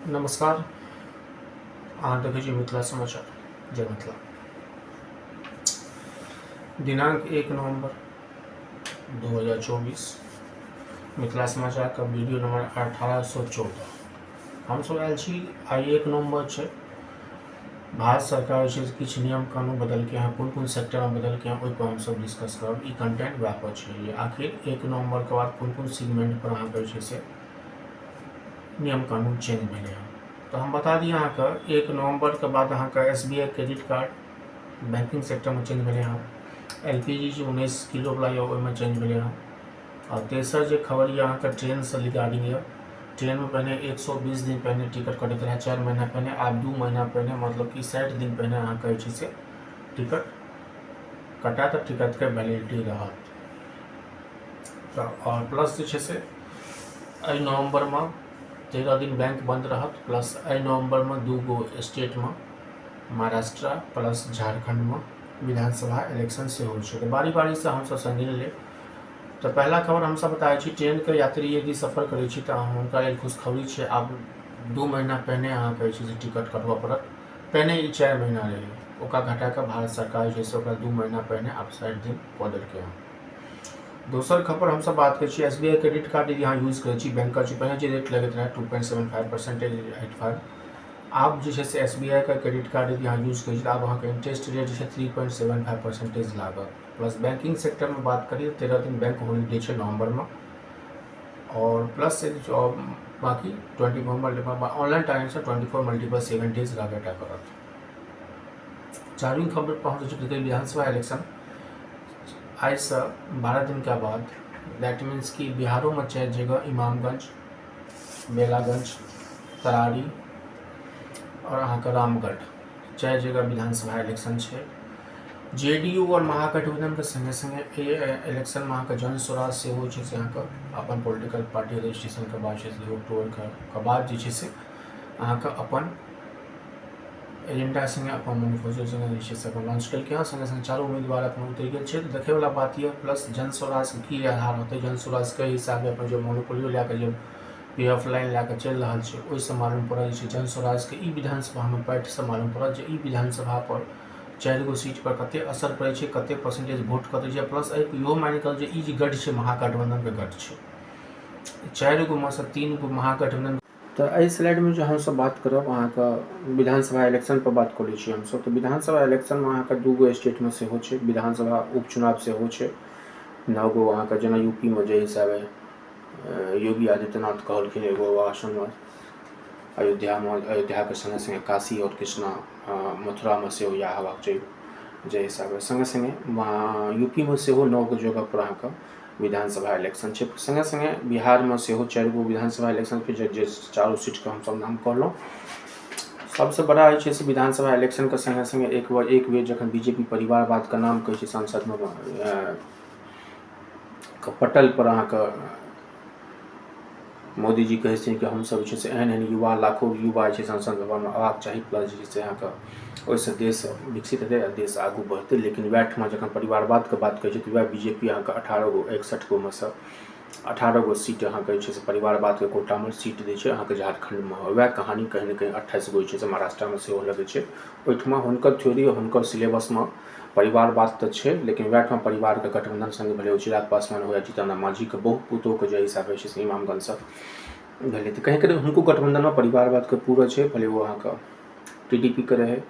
नमस्कार, अहाँ देखै छी मिथिला समाचार। जय मिथिला। दिनांक 1 नवंबर 2024, मिथिला समाचार का वीडियो नंबर 1814। हमसब आयल छी। आइ 1 नवंबर छै। भारत सरकार जे छै से किछु नियम कानून बदलकै हँ, कोन कोन सेक्टरमे बदलकै हँ, ओहिपर हमसब डिस्कस करब। ई कंटेंट वएह पर छै जे आखिर 1 नवंबरके बाद कोन कोन सेगमेंट पर अहाँके जे छै से नियम कानून चेंज भेलै हँ। तऽ हम बता दी अहाँके, 1 नवंबरके बाद अहाँके SBI credit card banking सेक्टरमे चेंज भेलै हँ। LPG जे 19 किलोवला यऽ, ओहिमे चेंज भेलै हँ। आओर तेसर जे खबर यऽ, अहाँके ट्रेनसँ रिगार्डिंग यऽ। ट्रेनमे पहिने 120 दिन पहिने टिकट कटैत रहै, 4 महीना पहिने। आब 2 महीना पहिने, मतलब कि 60 दिन पहिने अहाँके जे छै से टिकट कटायत तऽ टिकटके वैलिडिटी रहत। तऽ आओर प्लस जे छै से एहि नवम्बरमे 13 दिन बैंक बन्द रहत। प्लस एहि नवम्बरमे दू गो स्टेटमे, महाराष्ट्र प्लस झारखण्डमे विधानसभा इलेक्शन सेहो छै। तऽ बारी बारीसँ हमसभ संज्ञान लेब। तऽ पहिला खबर हमसभ बताबै छी, ट्रेनके यात्री यदि सफर करै छी तऽ हुनका लेल खुशखबरी छै। आब 2 महीना पहिने अहाँके जे छै से टिकट कटबऽ पड़त। पहिने ई 4 महीना रहै, ओकरा घटा कऽ भारत सरकार जे छै से ओकरा 2 महीना पहिने आब 60 दिन कऽ देलकै हँ। दोसर खबर हमसभ बात करै छी, SBI credit card यदि अहाँ यूज करै छी बैंकक, जे पहिने जे रेट लगैत रहै 2.75 percentage, 85, आब जे छै से SBI के क्रेडिट कार्ड यदि अहाँ यूज करै छी तऽ आब अहाँके इंटरेस्ट रेट जे छै 3.75 परसेंटेज लागत। प्लस बैंकिंग सेक्टरमे बात करी तऽ 13 दिन बैंक होलीडे छै नवम्बरमे। आओर प्लस बाकी 24 multiple online transaction 24 multiple 7 days रहबे करत। चारिम खबर पहुँच चुकल, विधानसभा इलेक्शन आइसँ 12 दिनका बाद। That means कि बिहारोमे चारि जगह, इमामगंज, बेलागंज, तरारी आओर अहाँके रामगढ़, चारि जगह विधानसभा इलेक्शन छै। जेडीयू आओर महागठबंधनके सङ्गे सङ्गे एहि इलेक्शनमे अहाँके जन स्वराज सेहो छै से अहाँके अपन पोलिटिकल पार्टी रजिस्ट्रेशनके बाद छै 2 अक्टूबरके बाद जे छै से अहाँके अपन एजेंडा सङ्गे, अपन मैनिफेस्टो सङ्गे जे छै से अपन लॉन्च केलकै हँ। सङ्गे सङ्गे चारू उम्मीदवार अपन उतरि गेल छै। तऽ देखैवला बात यऽ, प्लस जन स्वराजके की आधार होतै, जन स्वराजके हिसाबे अपन जे मोनोपोलियो लए कऽ, जे पे ऑफ लाइन लए कऽ चलि रहल छै, ओहिसँ मालूम पड़ल जे छै जन स्वराजके ई विधानसभामे पैठसँ मालूम पड़ल जे ई विधानसभा पर चारि गो सीट पर कते असर पड़ै छै, कते परसेंटेज वोट कटै छै। प्लस एहि इहो मानि कऽ जे ई जे गढ़ छै, महागठबंधनके गढ़ छै। चारि गो मे सँ तीन गो महागठबंधन। तऽ एहि स्लाइडमे जे हमसभ बात करब, अहाँके विधानसभा इलेक्शन पर बात करै छी हमसभ। तऽ विधानसभा इलेक्शनमे अहाँके दू गो स्टेटमे सेहो छै, विधानसभा उपचुनाव सेहो छै नओ गो अहाँके। जेना यूपीमे जाहि हिसाबे योगी आदित्यनाथ कहलखिन एगो भाषणमे, अयोध्यामे, अयोध्याके सङ्गे सङ्गे काशी आओर कृष्णा मथुरामे सेहो इएह हेबाक चाही। जाहि हिसाबे सङ्गे सङ्गे यूपीमे सेहो नओ गो जगहपर अहाँके विधानसभा इलेक्शन छै। सङ्गे सङ्गे बिहारमे सेहो चारि गो विधानसभा इलेक्शनके जे जे चारू सीटके हमसभ नाम कहलहुँ। सबसँ बड़ा जे छै से विधानसभा इलेक्शनके सङ्गे सङ्गे एक बेर एक बेर जखन बीजेपी परिवारवादके नाम कहै छै, संसदमे पटल पर अहाँके मोदीजी कहै छथिन कि हमसभ जे छै से एहन एहन युवा, लाखो युवा जे छै संसद भवनमे अयबाक चाही। प्लस जे छै से अहाँके ओहिसँ देश विकसित हेतै आ देश आगू बढ़तै। लेकिन वएह ठमा जखन परिवारवादके बात कहै छै तऽ वएह बीजेपी अहाँके 18 गो, 61 गोमे सँ 18 गो सीट अहाँके जे छै से परिवारवादके कोटामे सीट दै छै अहाँके झारखण्डमे। वएह कहानी कहीं ने कहीं 28 गो जे छै से महाराष्ट्रमे सेहो लगै छै। ओहिठमा हुनकर थ्योरी, हुनकर सिलेबसमे परिवारवाद तऽ छै, लेकिन वएह ठाम परिवारके गठबंधन सङ्गे भेलै ओ चिराग पासवान हो या जीतन राम मांझीके बहुत पुतोहके जे हिसाबे छै से इमामगंजसँ भेलै। तऽ कहीं कहीं हुनको गठबंधनमे परिवारवादके पूरा छै, भले ओ अहाँके टीडीपीके रहै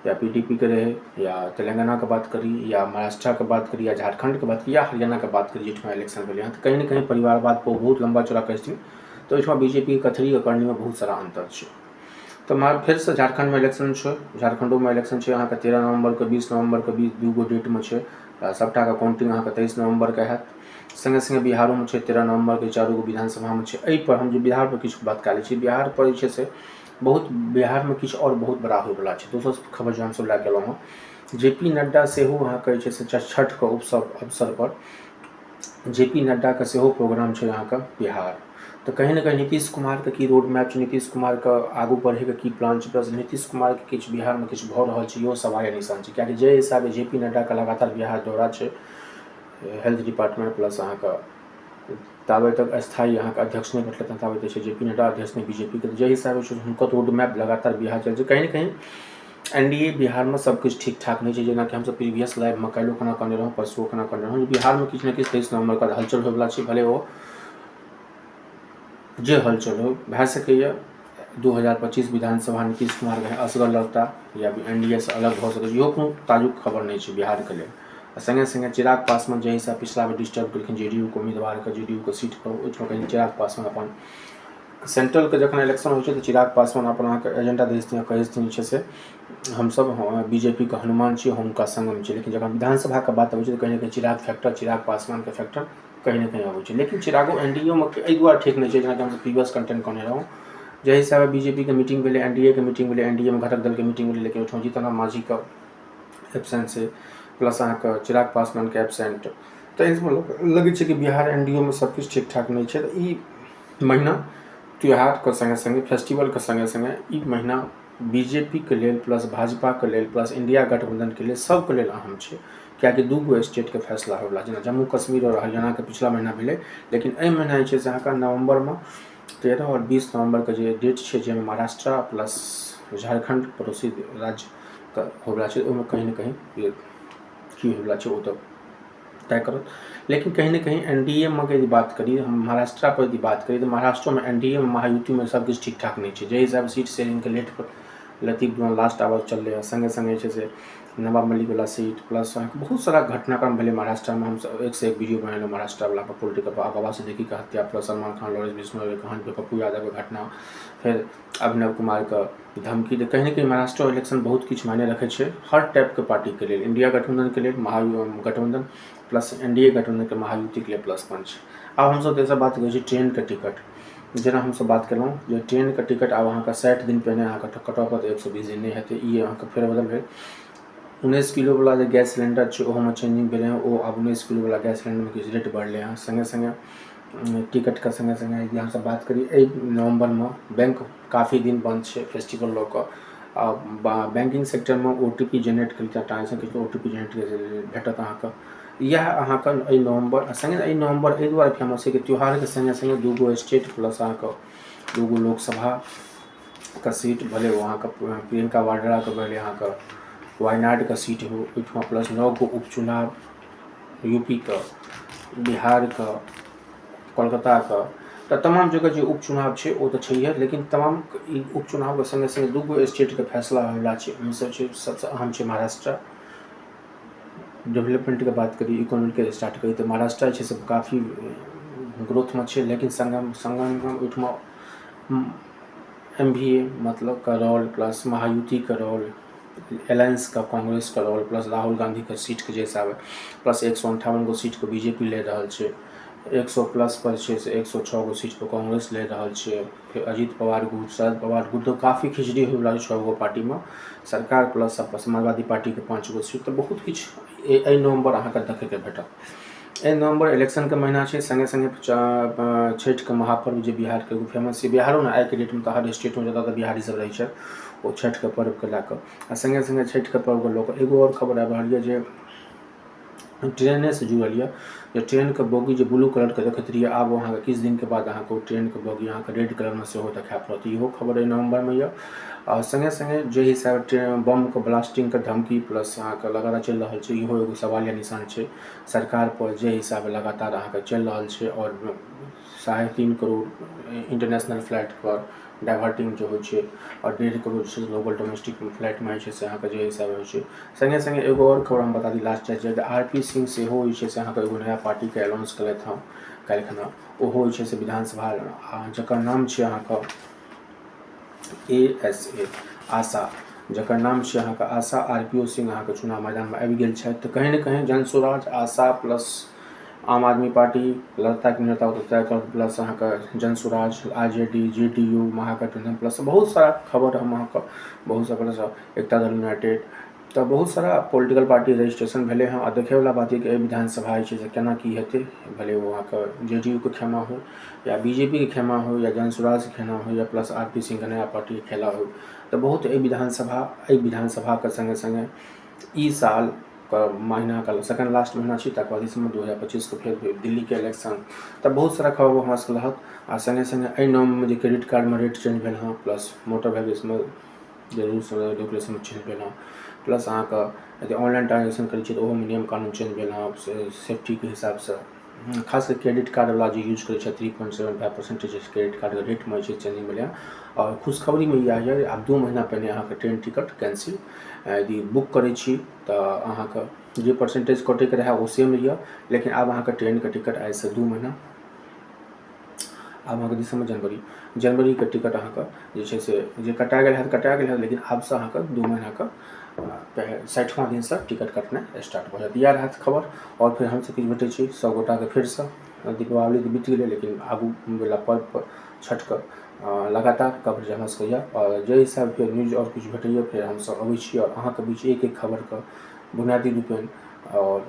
या पीडीपीके रहै, या तेलंगानाके बात करी, या महाराष्ट्रके बात करी, या झारखण्डके बात करी, या हरियाणाके बात करी, जाहिठमा इलेक्शन भेलै हँ। तऽ कहीं ने कहीं परिवारवाद पर बहुत लम्बा चौड़ा कहै छथिन, तऽ ओहिठमा बीजेपीके कथनी आओर करनीमे बहुत सारा अन्तर छै। तऽ फेरसँ झारखण्डमे इलेक्शन छै, झारखण्डोमे इलेक्शन छै अहाँके 13 नवम्बरके, 20 नवम्बरके, दू गो डेटमे छै। सभटाके काउंटिंग अहाँके 23 नवम्बरके हैत। सङ्गे सङ्गे बिहारोमे छै 13 नवम्बरके, चारू गो विधानसभामे छै। एहिपर हम जे बिहारपर किछु बात कए लै छी, बिहारपर जे छै से बहुत बिहारमे किछु आओर बहुत बड़ा होइवला छै। दोसर खबर जे हमसभ लए कऽ एलहुँ हँ, जे पी नड्डा सेहो अहाँके जे छै से छठिके उत्सव अवसरपर जे पी नड्डाके सेहो प्रोग्राम छै अहाँके बिहार। तऽ कहीं ने कहीं नीतीश कुमारके की रोड मैप छै, नीतीश कुमारके आगू बढ़ैके की प्लान छै, प्लस नीतीश कुमारके किछु बिहारमे किछु भऽ रहल छै, इहो सवालिया निशान छै। किएकि जाहि हिसाबे जे पी नड्डाके लगातार बिहार दौरा छै, हेल्थ डिपार्टमेंट प्लस अहाँके ताबे तक स्थायी अहाँके अध्यक्ष नहि भेटलथि, ताबे तक जे पी नड्डा अध्यक्ष नहि बीजेपीके। जाहि हिसाबे छै हुनकर रोड मैप लगातार बिहार चलै छै। कहीं ने कहीं एनडीए बिहारमे सबकिछु ठीक ठाक नहि छै, जेनाकि हमसब प्रीवियस लाइवमे काल्हिओ खुना कहने रहौँ, परसुओ खुना कहने रहौँ, बिहारमे किछु ने किछु 23 नवम्बरके बाद हलचल होइवला छै। भले ओ जे हलचल हो, भए सकैए 2025 विधानसभा नीतीश कुमार असगर लड़ता या एनडीए से अलग भऽ सकै छै, इहो कोनो ताजुक खबर नहि छै बिहारके लेल। आ सङ्गे सङ्गे चिराग पासवान जाहि हिसाब पिछला बेर डिस्टर्ब केलखिन जेडीयूके उम्मीदवारके, जेडीयूके सीटपर, ओहिठाम कहीं चिराग पासवान अपन सेंट्रलके जखन इलेक्शन होइ छै तऽ चिराग पासवान अपन अहाँके एजेंडा दै छथिन, कहै छथिन जे छै से हमसब बीजेपीके हनुमान छी, हुनका सङ्गमे छी। लेकिन जखन विधानसभाके बात अबै छै तऽ कहीं ने कहीं चिराग फैक्टर, चिराग पासवानके फैक्टर कहीं ने कहीं अबै छै। लेकिन चिरागो एनडीएमे एहि दुआरे ठीक नहि छै, जेनाकि हमसब प्रीवियस कंटेंट कहने रहौँ, जाहि हिसाबे बीजेपीके मीटिंग भेलै, एनडीएके मीटिंग भेलै, एनडीएमे घटक दलके मीटिंग भेलै, लेकिन ओहिठाम जीतन राम मांझीके एबसेंस छै, प्लस अहाँके चिराग पासवानके एबसेंट, तऽ एहिसँ लगै छै कि बिहार एनडीओमे सबकिछु ठीक ठाक नहि छै। तऽ ई महीना त्यौहारके सङ्गे सङ्गे, फेस्टिवलके सङ्गे सङ्गे ई महीना बीजेपीके लेल प्लस भाजपाके लेल प्लस इंडिया गठबंधनके लेल सबके लेल अहम छै, कियाकि दू गो स्टेटके फैसला होइवला, जेना जम्मू कश्मीर आओर हरियाणाके पिछला महीना भेलै, लेकिन एहि महीना जे छै से अहाँके नवम्बरमे 13 आओर 20 नवम्बरके जे डेट छै, जाहिमे महाराष्ट्र प्लस झारखण्ड पड़ोसी राज्यके होइवला छै, ओहिमे कहीं ने कहीं की होइवला छै ओ तऽ तय करत। लेकिन कहीं ने कहीं एनडीए मे यदि बात करी, हम महाराष्ट्र पर यदि बात करी तऽ महाराष्ट्रोमे एनडीए मे महायुतिमे सबकिछु ठीक ठाक नहि छै। जाहि हिसाबसँ सीट शेयरिंगके लेट लतीफ लास्ट आवर चललै हँ, सङ्गे सङ्गे जे छै से नवाब मलिकवला सीट प्लस अहाँके बहुत सारा घटनाक्रम भेलै महाराष्ट्रमे। हमसब एकसँ एक वीडियो बनेलहुँ महाराष्ट्रवला पर पोलिटिकल पर, बाबा सिद्दीकीके हत्या प्लस सलमान खान लॉरेंस बिश्नोईके कहानी, पप्पू यादवके घटना, फेर अभिनव कुमारके धमकी। तऽ कहीं ने कहीं महाराष्ट्र इलेक्शन बहुत किछु मायने रखै छै हर टाइपके पार्टीके लेल, इंडिया गठबंधनके लेल, महागठबंधन प्लस एनडीए गठबंधनके महायुतिके लेल प्लस पंच। आब हमसब तेसर बात करै छी ट्रेनके टिकट। जेना हमसब बात केलहुँ जे ट्रेनके टिकट आब अहाँके 60 दिन पहिने अहाँके कटऽ पड़त, 120 दिन नहि हेतै। ई अहाँके फेर बदल भेल। 19 किलोवला जे गैस सिलेंडर छै ओहोमे चेंजिंग भेलै हँ, ओ आब 19 किलोवला गैस सिलेंडरमे किछु रेट बढ़लै हँ। सङ्गे सङ्गे टिकटके सङ्गे सङ्गे यदि हमसब बात करी, एहि नवम्बरमे बैंक काफी दिन बन्द छै फेस्टिवल लऽ कऽ, आ बैंकिंग सेक्टरमे OTP generate केलकै, ट्रांजेक्शन OTP generate भेटत अहाँके। इएह अहाँके एहि नवम्बर। आ सङ्गे एहि नवम्बर एहि दुआरे फेमस छै कि त्यौहारके सङ्गे सङ्गे 2 गो स्टेट प्लस अहाँके 2 गो लोकसभाके सीट, भले ओ अहाँके प्रियंका वाड्राके भेलै अहाँके वायनाडके सीट हो ओहिठमा, प्लस 9 गो उपचुनाव यूपीके, बिहारके, कोलकाताके, तऽ तमाम जगह जे उपचुनाव छै ओ तऽ छैहे, लेकिन तमाम ई उपचुनावके सङ्गे सङ्गे 2 गो स्टेटके फैसला होइवला छै। ओहिमे छै सबसँ अहम छै महाराष्ट्र। डेवलपमेंटके बात करी, इकोनॉमीके स्टार्ट करी तऽ महाराष्ट्र जे छै से काफी ग्रोथमे छै, लेकिन सङ्ग सङ्ग ओहिठमा MVA मतलब का रोल प्लस महायुतिके रोल, एलायंसके कांग्रेसके रोल प्लस राहुल गांधीके सीटके जे हिसाब, प्लस 158 गो सीटके बीजेपी ले रहल छै, 100 प्लस पर छै से 106 गो सीट पर कांग्रेस ले रहल छै, फेर अजीत पवार गुट, शरद पवार गुट, तऽ काफी खिचड़ी होइवला छै 6 गो पार्टीमे, सरकार प्लस समाजवादी पार्टीके 5 गो सीट, तऽ बहुत किछु एहि नवम्बर अहाँके देखैके भेटत। एहि नवम्बर इलेक्शनके महीना छै, सङ्गे सङ्गे छठिके महापर्व जे बिहारके एगो फेमस छै, बिहारोमे आइके डेटमे तऽ हर स्टेटमे ज्यादातर बिहारी सब रहै छै ओ छठिके पर्वके लए कऽ, आ सङ्गे सङ्गे छठिके पर्वके लऽ कऽ एगो आओर खबर आबि रहल यऽ जे ट्रेनेसँ जुड़ल यऽ, जे ट्रेनके बोगी जे ब्लू कलरके देखैत रहियै, आब अहाँके किछु दिनके बाद अहाँके ओ ट्रेनके बोगी अहाँके रेड कलरमे सेहो देखाए पड़त। इहो खबर एहि नवम्बरमे यऽ। आ सङ्गे सङ्गे जे हिसाब ट्रेन बमके ब्लास्टिंगके धमकी प्लस अहाँके लगातार चलि रहल छै, इहो एगो सवालिया निशान छै सरकार पर, जे हिसाबे लगातार अहाँके चलि रहल छै। आओर 3.5 करोड़ इंटरनेशनल फ्लाइट पर डाइवर्टिंग जे होइ छै, आओर 1.5 करोड़ छै लोकल डोमेस्टिक फ्लाइटमे होइ छै से अहाँके जे हिसाबे होइ छै। सङ्गे सङ्गे एगो आओर खबर हम बता दी लास्ट जे RP Singh सेहो जे छै से अहाँके एगो नया पार्टीके अनाउंस केलथि हँ काल्हिखना, ओहो जे छै से विधानसभा जकर नाम छै अहाँके ASA आशा, जकर नाम छै अहाँके आशा, RPO Singh अहाँके चुनाव मैदानमे आबि गेल छथि। तऽ कहीं ने कहीं जनसुराज, आशा प्लस आम आदमी पार्टी लड़ता कि नहीं लड़ता वो तो तय कर, प्लस अहाँके Jan Suraaj, RJD, JDU, Mahagathbandhan plus बहुत सारा खबर हम अहाँके बहुत सारा प्लस एकता दल यूनाइटेड, तऽ बहुत सारा पोलिटिकल पार्टी रजिस्ट्रेशन भेलै हँ। आ देखैवला बात यऽ कि एहि विधानसभा जे छै से केना की हेतै, भले ओ अहाँके JDU के खेमा हो या BJP के खेमा हो या जनसुराजके खेमा हो या प्लस RP सिंहके नया पार्टीके खेला हो, तऽ बहुत एहि विधानसभाके सङ्गे सङ्गे ई साल महीनाके सेकंड लास्ट महीना छी। तकर बाद दिसम्बर 2025के फेर दिल्लीके इलेक्शन। तऽ बहुत सारा खबर हमरा सबके रहत। आ सङ्गे सङ्गे एहि नवम्बरमे जे क्रेडिट कार्डमे रेट चेंज भेल हँ, प्लस मोटर व्हीकल्समे जे रूल्स रेगुलेशन चेंज भेल हँ, प्लस अहाँके यदि ऑनलाइन ट्रांजेक्शन करै छियै तऽ ओहोमे नियम कानून चेंज भेल हँ सेफ्टीके हिसाबसँ। खास कऽ क्रेडिट कार्डवला जे यूज करै छथि, 3.75% जे क्रेडिट कार्डके रेटमे जे छै चेंजिंग भेलै हँ। आओर खुशखबरीमे इएह यऽ, आब 2 महीना पहिने अहाँके ट्रेन टिकट कैंसिल यदि बुक करै छी तऽ अहाँके जे परसेंटेज कटैके रहए ओ सेम यऽ, लेकिन आब अहाँके ट्रेनके टिकट आइसँ 2 महीना, आब अहाँके दिसम्बर जनवरी, जनवरीके टिकट अहाँके जे छै से जे कटा गेल हैत कटा गेल हैत, लेकिन आबसँ अहाँके 2 महीनाके 60वाँ दिनसँ टिकट कटनाइ स्टार्ट भऽ जायत। इएह रहत खबर। आओर फेर हमसभ किछु भेटै छी सभगोटाके फेरसँ। दीपावली तऽ बीत गेलै, लेकिन आगू वला पर्व छठिके लगातार कवरेज हमरा सबके यऽ। आओर जाहि हिसाबके न्यूज आओर किछु भेटैए फेर हमसभ अबै छी आओर अहाँके बीच एक एक खबरके बुनियादी रूपेण आओर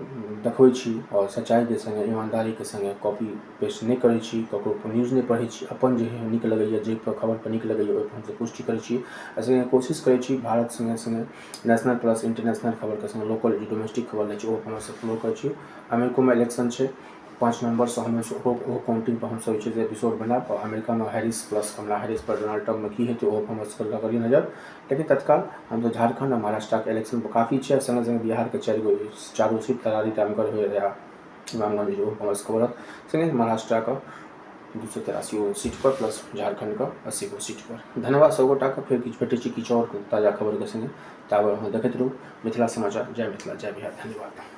देखबै छी आओर सच्चाइके सङ्गे ईमानदारीके सङ्गे कॉपी पेस्ट नहि करै छी, ककरो न्यूज नहि पढ़ै छी, अपन जे नीक लगैए, जाहि खबरपर नीक लगैए ओहिपर हमसभ पुष्टि करै छी। आ सङ्गे कोशिश करै छी भारत सङ्गे सङ्गे नेशनल प्लस इंटरनेशनल खबरके सङ्गे लोकल जे डोमेस्टिक खबर रहै छै ओहो हमसभ फॉलो करै छी। अमेरिकोमे इलेक्शन छै 5 नवम्बरसँ, हम ओहो काउंटिंगपर हमसभ जे छै से एपिसोड बनायब। आओर अमेरिकामे हैरिस प्लस कमला हैरिस पर डोनाल्ड ट्रम्पमे की हेतै ओहो हमर सबके करी नजर। लेकिन तत्काल हमसभ झारखण्ड आ महाराष्ट्रके इलेक्शन काफी छै, सङ्गे सङ्गे बिहारके चारू सीट तरारी रामगढ़ होय या इमामगंज ओहो हमर सबके रहत, सङ्गे महाराष्ट्रके 283 गो सीटपर प्लस झारखण्डके 80 गो सीटपर। धन्यवाद सभगोटाके। फेर किछु भेटै छी किछु आओर ताजा खबरके सङ्गे, ताबे अहाँ देखैत रहू मिथिला समाचार। जय मिथिला, जय बिहार। धन्यवाद।